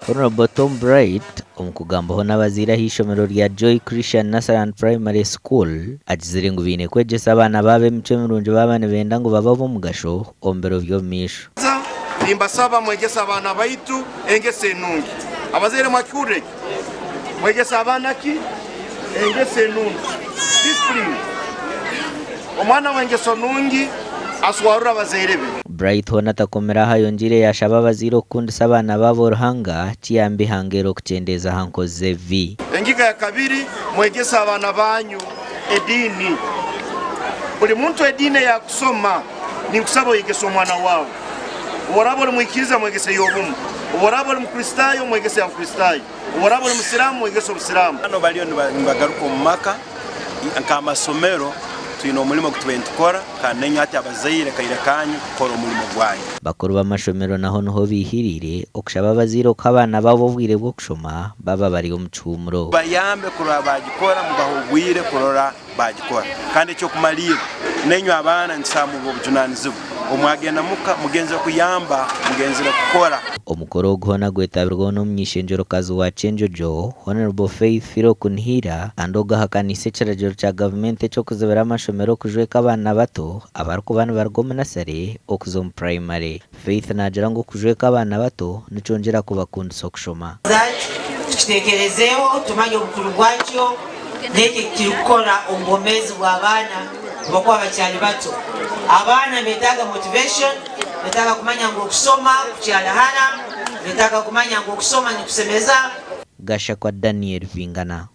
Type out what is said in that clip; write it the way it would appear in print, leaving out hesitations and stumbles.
Hon. Tom Bright omu kugambaho n'abazaire ah'eishomero rya Joy Christian Nursery and Primary School agizire ngu baine kwegyesa abaana baabo emicwe mirungi baaba nibenda ngu babe ab'omugasho omu biro by'omu maisho. Nimbasaba mwegyese abaana baitu engeso enungi. Abazaire mwakihurira ekyo? Mwegyese abaana ki? Engeso enungi. Discipline. Omwana w'engeso nungi aswarura abazaire be. Bright hoona atakomire aho ayongyeire yaashaba abazaire okukundisa abaana baabo Ruhanga kiyambe eihanga eri okukyendeeza aha nkozi z'ebibi. Engiga ya kabiri, mwegyese abaana baanyu ediini. Buri muntu ediini ei akusoma, ninkusaba oyegyese omwana waawe. Obu oraaba ori mwikiriza, mwegyese ey'obumwe. Obu oraaba ori Mukristaayo, mwegyese eya Bukristaayo. Obu oraaba ori Musiraamu, mwegyese Obusiraamu. Banu bariyo nibagaruka omu maka nk'amasomero twine omurimo ogu tubaire nitukora kandi nainywe hati abazaire kaire kanyu kukora omurimo gwanyu. Bakuru b'amashomero naho niho baihiriire okushaba abazaire okuha abaana baabo obwire bw'okushoma baaba bari omu kihuumuro. Bayambe kurora bagikora, mubahe obwire kurora bagikora. Kandi eky'okumaliirra, nainywe abaana nitusaba mube obujunanizibwa. Obu mwagenda muka, mugenzire kuyamba, mugenzire kukora. Omukoro ogu hoona gwetabirweho n'omuny'eishengyerokazi wa Kyenjojo, Honourable Faith Philo Kunihira kandi ogu ahakaniise ekiragiro kya gavumenti eky'okuzibira amashomero okujweka abaana bato abarikuba nibaruga omu nasare okuza omu purayimare. Faith naagira ngu okujweka abaana bato nikyongyera kubakundisa okushoma. Tukitekerezeeho, tumanye obukuru bwakyo n'eki ekirikukora omu bwomeezi bw'abaana obu bakuba bakyali bato. Abaana nibetaaga motivation, nibetaaga kumanya ngu okusoma kukyali hara, nibetaaga kumanya ngu okusoma nikusemeza. Gashakwa Daniel Bingana.